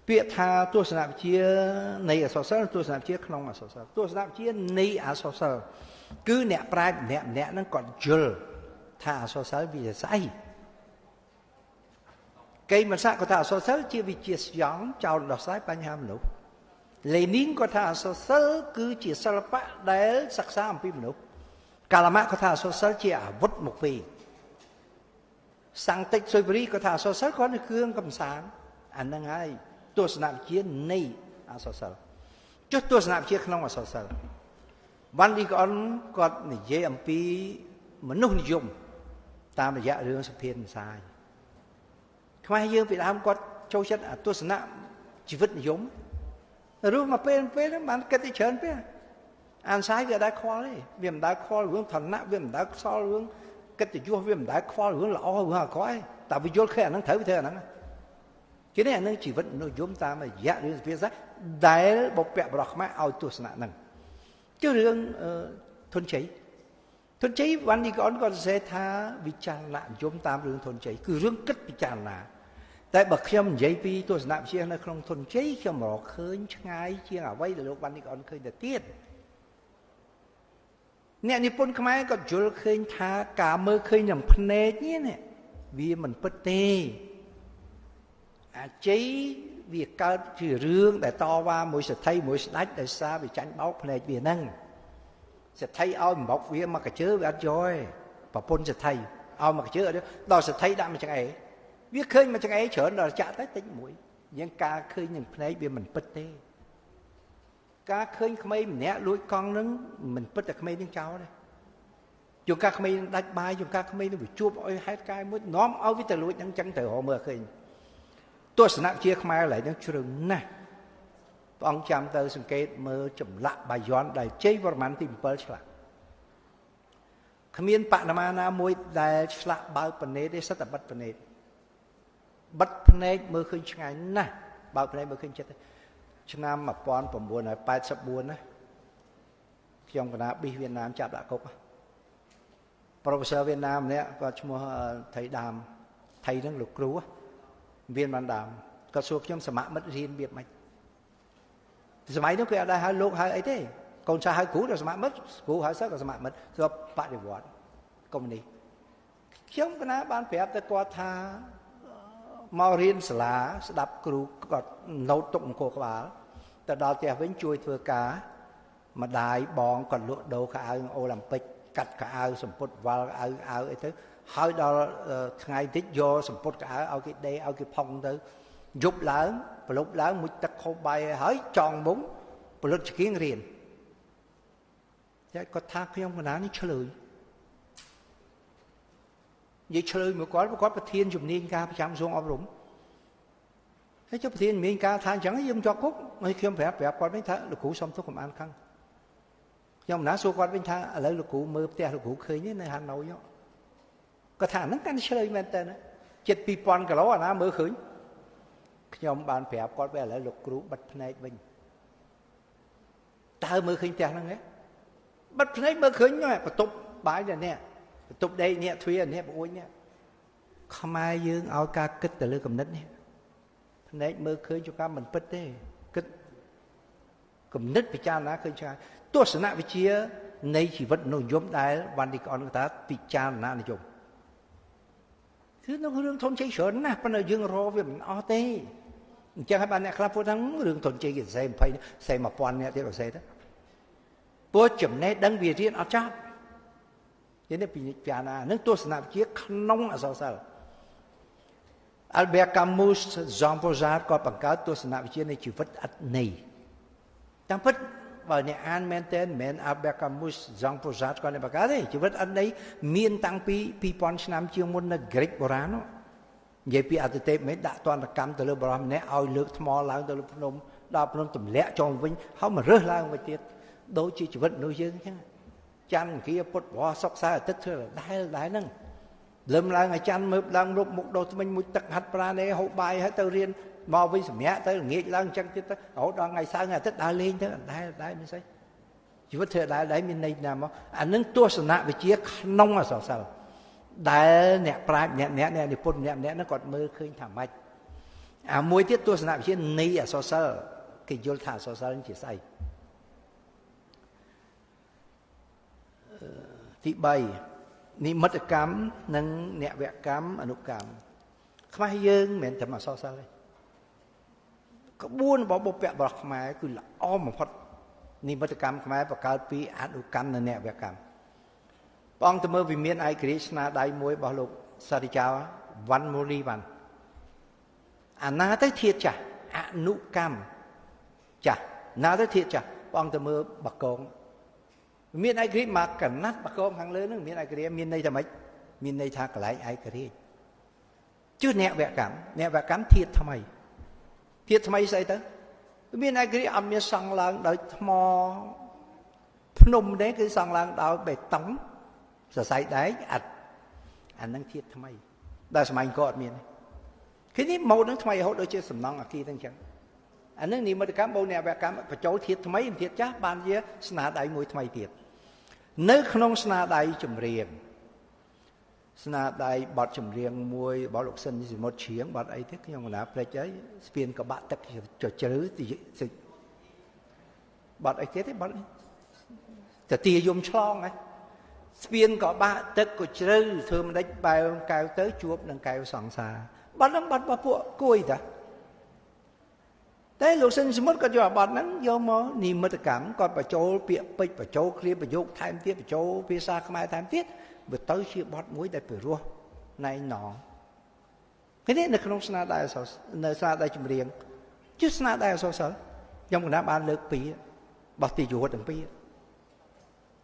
ពាក្យថាទស្សនវិជ្ជានៃអក្សរសិល្ប៍ទស្សនវិជ្ជាក្នុងអក្សរសិល្ប៍ទស្សនវិជ្ជានៃអក្សរសិល្ប៍គឺអ្នកប្រាជ្ញម្នាក់ម្នាក់ហ្នឹងគាត់យល់ថាអក្សរសិល្ប៍វាស្អីកេមសៈគាត់ថាអក្សរសិល្ប៍ជាវិទ្យាស្យងចោលដោះស្រាយបញ្ហាមនុស្សលេនីនគាត់ថាអក្សរសិល្ប៍គឺជាសិល្បៈដែលសិក្សាអំពីមនុស្សកាលម៉ាក់គាត់ថាអក្សរសិល្ប៍ជាអាវុធមកពីសង្តិចសុយបរីគាត់ថាអក្សរសិល្ប៍គាត់គឺគ្រឿងកំសាន្តអាហ្នឹងហើយទស្សនវិជ្ជានៃអក្សរសិល្ប៍ចុះទស្សនវិជ្ជាក្នុងអក្សរសិល្ប៍វ៉ាន់ឌីកអនគាត់និយាយអំពីមនុស្សនិយមតាមរយៈរឿងសុភានសាយខ្មែរយើងពីដើមគាត់ចូលចិត្តអាទស្សនៈជីវិតនិយមរឿងមកពេលពេលហ្នឹងបានគិតទៅច្រើនពេកអានសាយវាអត់ដែលខ្វល់ទេវាមិនដែលខ្វល់រឿងឋានៈវាមិនដែលខ្សល់រឿងកិត្តិយសវាមិនដែលខ្វល់រឿងល្អរឿងអាក្រក់ទេតែវាយល់ឃើញអាហ្នឹងត្រូវវាធ្វើអាហ្នឹងជានេះអានឹងជីវិតមនុស្សយមតាមរយៈរឿងសុភាសិតដែលបុព្វបុរសខ្មែរឲ្យទស្សនៈហ្នឹងគឺរឿងធនជ័យធនជ័យវ៉ាន់ឌីកអនគាត់សរសេរថាវិចារណនិយមតាមរឿងធនជ័យគឺរឿងគិតពិចារណាតែបើខ្ញុំនិយាយពីទស្សនវិជ្ជានៅក្នុងធនជ័យខ្ញុំរកឃើញឆ្ងាយជាងអ្វីដែលលោកវ៉ាន់ឌីកអនឃើញទៅទៀតអ្នកនិពន្ធខ្មែរក៏យល់ឃើញថាការមើលឃើញនឹងភ្នែកនេះវាមិនពិតទេអាជ័យវាកើតជារឿងដែលតវ៉ាមួយសេដ្ឋីមួយស្ដេចដោយសារវាចាញ់បោកភ្នែកវាហ្នឹងសេដ្ឋីឲ្យបំបុកវាមកកជើវាអត់យកទេប្រពន្ធសេដ្ឋីឲ្យមកកជើអត់ដល់សេដ្ឋីដាក់មកចង្អេរវាឃើញមកចង្អេរច្រើនដល់ចាក់ទៅតិចមួយយើងការឃើញនឹងភ្នែកវាមិនពិតទេការឃើញក្មេងម្នាក់លួចកង់នឹងមិនពិតតែក្មេងនឹងចោលទេជួនកាលក្មេងនឹងដាច់បាយជួនកាលក្មេងនឹងវាជួបឲ្យហេតុកាយមួយនាំឲ្យវាទៅលួចហ្នឹងចឹងទៅរកមើលឃើញទស្សនវិជ្ជាខ្មែរឡើយហ្នឹងជ្រៅណាស់ព្រះអង្គចាំទៅសង្កេតមើលចម្លាក់បាយ័នដែលជ័យវរ្ម័នទី7ឆ្លាក់គ្មានបដិមាណាមួយដែលឆ្លាក់បើកភ្នែកទេសិតតែបិទភ្នែកបិទភ្នែកមើលឃើញឆ្ងាយណាស់បើកភ្នែកមើលឃើញចិត្តឆ្នាំ1984ណាខ្ញុំកណាប៊ីសវៀតណាមចាប់ដាក់គុកប្រូហ្វេស័រវៀតណាមម្នាក់គាត់ឈ្មោះថៃដាមថៃហ្នឹងលោកគ្រូវៀនបានដាមគាត់សួរខ្ញុំសមមិត្តរៀនរបៀបម៉េចសម័យនោះគេអត់ដែលហៅលោកហៅអីទេកូនសិស្សហៅគ្រូដល់សមមិត្តគ្រូហៅសិស្សក៏សមមិត្តស្រាប់បដិវត្តកុម្មុយនីសខ្ញុំកណាបានប្រាប់ទៅគាត់ថាមករៀនសាលាស្ដាប់គ្រូគាត់ណូតទុកអង្គក្បាលទៅដល់ផ្ទះវិញជួយធ្វើការម្ដាយបងគាត់លក់ដូរខោអាវអូឡ িম্ ពិកកាត់ខោអាវសម្ពុតវល់អាវអាវអីទៅហើយដល់ថ្ងៃតិចយកសម្ពុតកៅឲ្យគេដេឲ្យគេផុងទៅយប់ឡើងប្រលប់ឡើងមុជទឹកខូបបាយហើយចងមុងផលិតចង្គៀងរៀនតែគាត់ថាខ្ញុំកណានេះឆ្លើយនិយាយឆ្លើយមកគាត់គាត់ប្រធានជំនាញការប្រចាំក្រសួងអប់រំហើយចុះប្រធានជំនាញការថាអញ្ចឹងយើងជាប់គុកហើយខ្ញុំប្រាប់គាត់វិញថាលោកគ្រូសុំទោសកុំអានខឹងខ្ញុំណាសួរគាត់វិញថាឥឡូវលោកគ្រូមើលផ្ទះលោកគ្រូឃើញទេនៅហាណូយគាត់ថាហ្នឹងកាន់ឆ្លើយមែនតើណាជិត2000គីឡូអាណាមើលឃើញខ្ញុំបានប្រាប់គាត់វិញឥឡូវលោកគ្រូបិទភ្នែកវិញតើមើលឃើញផ្ទះហ្នឹងទេបិទភ្នែកមើលឃើញបន្ទប់បាយតែនេះបន្ទប់ដេកនេះទ្វារនេះប្អូននេះខ្មែរយើងឲ្យការគិតទៅលើគំនិតនេះភ្នែកមើលឃើញជួនកាលមិនពិតទេគិតគំនិតពិចារណាឃើញឆ្ងាយទស្សនវិជ្ជានៃជីវិតមនុស្សនិយមដែលវ៉ាន់ឌីកអនគាត់ថាពិចារណានិយមគឺក្នុងរឿងធនជ័យច្រើនណាស់ប៉ុន្តែយើងរកវាមិនអស់ទេអញ្ចឹងហើយបានអ្នកខ្លះพูดថារឿងធនជ័យគេសរសេរ20សេ1000នាក់ទៀតសរសេរទៅព្រោះចំណេះដឹងវារៀនអត់ចប់នេះពិចារណានឹងទស្សនវិជ្ជាក្នុងអក្សរសិល្ប៍ Albert Camus Jean Paul Sartre ក៏បង្កើតទស្សនវិជ្ជានៃជីវិតអត្ថន័យតាមពិតបើអ្នកអានមែនទែនមិនមែន Albert Camus Jean Paul Sartre គាត់អ្នកបង្កើតទេជីវិតអត្ថន័យមានតាំងពី2000ឆ្នាំជាងមុននៅក្រិកបុរាណនិយាយពីអតិទេពមិនដាក់ទណ្ឌកម្មទៅលើបុរសម្នាក់ឲ្យលើកថ្មឡើងទៅលើភ្នំដល់ភ្នំទម្លាក់ចុះវិញហើយមករើសឡើងវិញទៀតដូចជាជីវិតមនុស្សយើងអញ្ចឹងច័ន្ទអង្គារពុទ្ធវរសុកសៅរ៍អាទិត្យធ្វើដែលដែលហ្នឹងលឹមឡើងឲ្យច័ន្ទមើលឡើងរូបមុខដោះថ្មិញមួយទឹកហាត់ប្រាណេហូបបាយហើយទៅរៀនមកវិញសម្រាប់ទៅល្ងាចឡើងអញ្ចឹងទៀតទៅរហូតដល់ថ្ងៃសៅរ៍ថ្ងៃអាទិត្យដើរលេងទៅដែលដែលមានស្អីជីវិតធ្វើដែលដែលមានន័យណាមកអានឹងទស្សនវិជ្ជាក្នុងអក្សរសិល្ប៍ដែលអ្នកប្រាជ្ញម្នាក់ម្នាក់អ្នកនិពន្ធម្នាក់ម្នាក់ហ្នឹងគាត់មើលឃើញថាម៉េច អាមួយទៀតទស្សនវិជ្ជានៃអក្សរសិល្ប៍គេយល់ថាអក្សរសិល្ប៍ជាស្អីទី3និមិត្តកម្មនិងនវកម្មអនុកម្មខ្មែរយើងមិនមែនតែអក្សរសិល្ប៍ទេក្បួនរបស់បុព្វបុរសខ្មែរគឺល្អបំផុតនិមិត្តកម្មខ្មែរបង្កើតពីអនុកម្មនិងនវកម្មបងទៅមើលវិមានឯករាជ្យស្នាដៃមួយរបស់លោកសារិកាវ៉ាន់មូលីវ៉ាន់អាណាទៅធាតចាស់អនុកម្មចាស់ណាទៅធាតចាស់បងទៅមើលបកងមានឯករាជ្យមកកណាត់បកងខាងលើហ្នឹងមានឯករាជ្យមានន័យថាម៉េចមានន័យថាកន្លែងឯករាជ្យជឿអ្នកវកម្មអ្នកវកម្មធាតថ្មីធាតថ្មីស្អីទៅមានឯករាជ្យអត់មានសង់ឡើងដោយថ្មភ្នំទេគឺសង់ឡើងដោយបេតុងសរសៃដែកអត់អានឹងធាតថ្មីដល់សម័យអង្គរអត់មានទេគឺនេះម៉ូតនឹងថ្មីរហូតដូចជាសំណង់អាគារហ្នឹងអញ្ចឹងអានឹងនិមិត្តកម្មបូនអ្នកវកម្មបញ្ចូលធាតថ្មីធាតចាស់បានជាស្នាដៃមួយថ្មីទៀតនៅក្នុងស្នាដៃចម្រៀងស្នាដៃបទចម្រៀងមួយរបស់លោកសិនសមុទ្រជ្រៀងបទអីទេខ្ញុំកណាភ្លេចហើយស្ពានកបាក់ទឹកចជ្រៅបទអីទៀតទេបទតទាយំឆ្លងហ៎ស្ពានកបាក់ទឹកក៏ជ្រៅធ្វើមិនដេចបែវកែវទៅជួបនឹងកែវសង្សារបទហ្នឹងបទរបស់ពួកគួយតាតែលោកសិនសមុទ្រក៏យកបទហ្នឹងយកមកនិមិត្តកម្មគាត់បញ្ចូលពាក្យពេចន៍បញ្ចូលឃ្លាប្រយោគថែមទៀតបញ្ចូលភាសាខ្មែរថែមទៀតវាទៅជាបទមួយដែលពិរោះណៃណងគេនេះនៅក្នុងស្នាដៃអក្សរនៅស្នាដៃចម្រៀងជាស្នាដៃអក្សរសិល្ប៍ខ្ញុំកណាបានលើកពីរបស់ទីយុទ្ធទាំងពីរ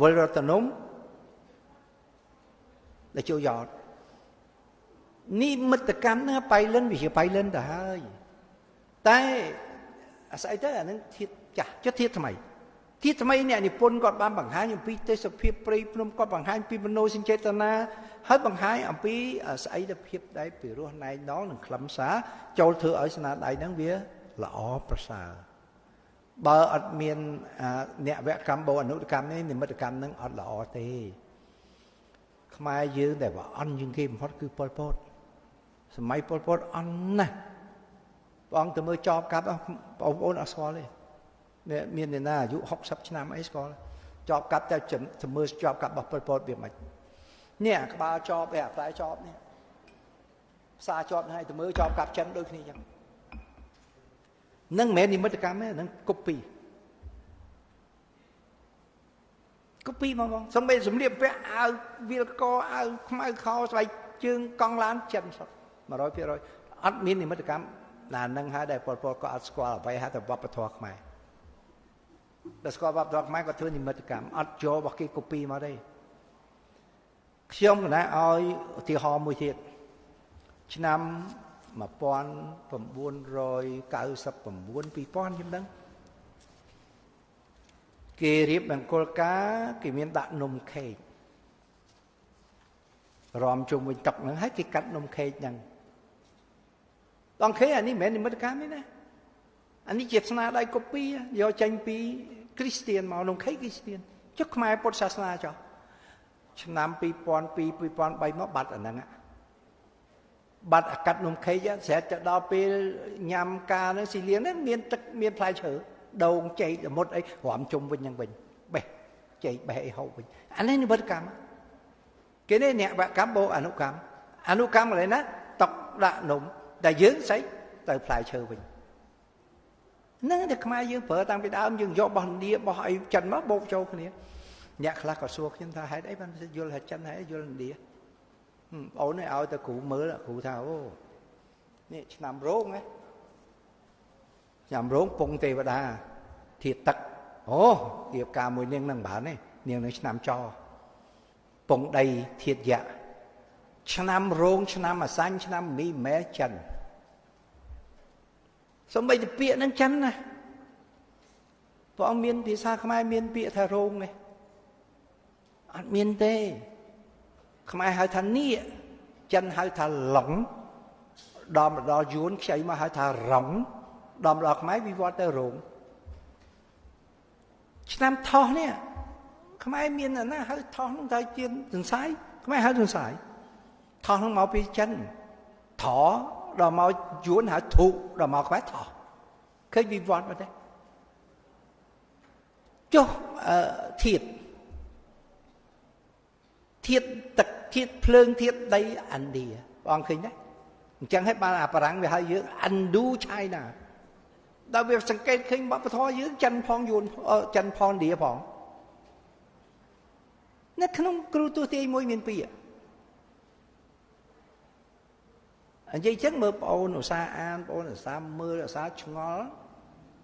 វលរតនំដែលចូលយ៉តនិមិត្តកម្មហ្នឹងបៃលិនវាជាបៃលិនទៅហើយតែអាស្អីទៅអានឹងធាតចាស់ចុះធាតថ្មីធាតថ្មីអ្នកនិពន្ធគាត់បានបង្ហាញអំពីទេសភាពព្រៃភ្នំគាត់បង្ហាញពីមโนសញ្ចេតនាហើយបង្ហាញអំពីស្អីទៅភាពដែលពិរោះណែនងនិងខ្លឹមសារចូលធ្វើឲ្យស្នាដៃហ្នឹងវាល្អប្រសើរបើអត់មានអ្នកវកម្មបូអនុកម្មនេះនិមិត្តកម្មហ្នឹងអត់ល្អទេខ្មែរយើងដែលว่าអន់ជាងគេបំផុតគឺប៉ុលពតសម័យប៉ុលពតអន់ណាស់បងទៅមើលចប់កាប់បងប្អូនអត់ស្គាល់ទេមានអ្នកណាអាយុ60ឆ្នាំអីស្គាល់ចប់កាប់តែទៅមើលចប់កាប់របស់ប៉ុលពតវាមិននេះអាក្បាលចប់ឯអាផ្លែចប់នេះផ្សារចប់ហ្នឹងឲ្យទៅមើលចប់កាប់ចិនដូចគ្នាអញ្ចឹងនឹងមិនមែននិមិត្តកម្មទេនឹងកូពីកូពីមកបងសំបីសម្លៀកបំពាក់អាវវាលកអាវខ្មៅខោស្បែកជើងកង់ឡានចិនសុទ្ធ100%អត់មាននិមិត្តកម្មណានឹងហើយដែលប៉ុលពតក៏អត់ស្គាល់អ្វីហៅថាវប្បធម៌ខ្មែរបើស្គាល់វប្បធម៌ខ្មែរក៏ធ្វើនិមិត្តកម្មអត់យករបស់គេកូពីមកទេខ្ញុំកណាឲ្យឧទាហរណ៍មួយទៀតឆ្នាំ1999 2000ខ្ញុំដឹងគេរៀបមង្គលការគេមានដាក់នំខេករំជុំវិញតុហ្នឹងហើយគេកាត់នំខេកហ្នឹងដល់ខេអានេះមិនមែននិមិត្តកម្មទេណាអានេះជាស្នាដៃកូពីយកចេញពីគ្រីស្ទៀនមកនំខេកគ្រីស្ទៀនចុះខ្មែរពុទ្ធសាសនាចុះឆ្នាំ2002 2003មកបាត់អាហ្នឹងបាត់អាកាត់នំខេកស្រេចទៅដល់ពេលញ៉ាំការហ្នឹងស៊ីលៀងហ្នឹងមានទឹកមានផ្លែឈើដូងចេកល្មុតអីរំជុំវិញហ្នឹងវិញបេះចេកបេះអីហូបវិញអានេះនិមិត្តកម្មគេនេះអ្នកវកម្មបូអនុកម្មអនុកម្មកន្លែងណាតុកដាក់នំតែយើងស្អីទៅផ្លែឈើវិញហ្នឹងតែខ្មែរយើងប្រើតាំងពីដើមយើងយករបស់ឥណ្ឌារបស់អីចិនមកបូកចូលគ្នាអ្នកខ្លះក៏សួរខ្ញុំថាហេតុអីបានយល់ថាចិនហើយយល់ឥណ្ឌាបងអូនឲ្យទៅគ្រូមើលគ្រូថាអូនេះឆ្នាំរោងហ៎ឆ្នាំរោងពងទេវតាធាតទឹកអូរៀបការមួយនាងនឹងបានទេនាងនឹងឆ្នាំចពងដីធាតយៈឆ្នាំរោងឆ្នាំអាសាញ់ឆ្នាំមីម៉ែចិនសំបីតែពាក្យហ្នឹងចិនណាព្រះអង្គមានភាសាខ្មែរមានពាក្យថារោងទេអត់មានទេខ្មែរហៅថានាគចិនហៅថាឡុងដល់មកដល់យួនខ្ចីមកហៅថារងដល់មកដល់ខ្មែរវិវត្តទៅរោងឆ្នាំថោះនេះខ្មែរមានណាហៅថោះនោះទៅជាទន្សាយខ្មែរហៅទន្សាយថោះនោះមកពីចិនថ ដល់មកយួនហៅធុដល់មកខ្មែរថោះឃើញវិវត្តមកទេចុះធាតុធាតុទឹកធាតុភ្លើងធាតុដីឥណ្ឌាបងឃើញទេអញ្ចឹងហើយបានអាបារាំងវាហៅយើងឥណ្ឌូឆៃណាដល់វាសង្កេតឃើញវប្បធម៌យើងចិនផងយួនចិនផងឥណ្ឌាផងនៅក្នុងគ្រូទស្សទាយមួយមានពីរនិយាយចឹងមើលបងអូនឧស្សាហ៍អានបងអូនឧស្សាហ៍មើលឧស្សាហ៍ឆ្ងល់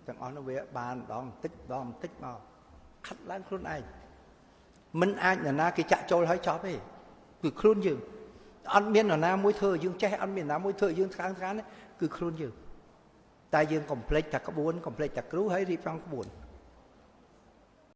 ទាំងអស់នោះវាបានម្ដងបន្តិចម្ដងបន្តិចមកខាត់ឡើងខ្លួនឯងមិនអាចនរណាគេចាក់ចូលឲ្យចប់ទេគឺខ្លួនយើងអត់មាននរណាមួយធ្វើយើងចេះអត់មាននរណាមួយធ្វើយើងថ្កើងថ្កានគឺខ្លួនយើងតែយើងកុំភ្លេចតែក្បួនកុំភ្លេចតែគ្រូហើយរៀបចំក្បួន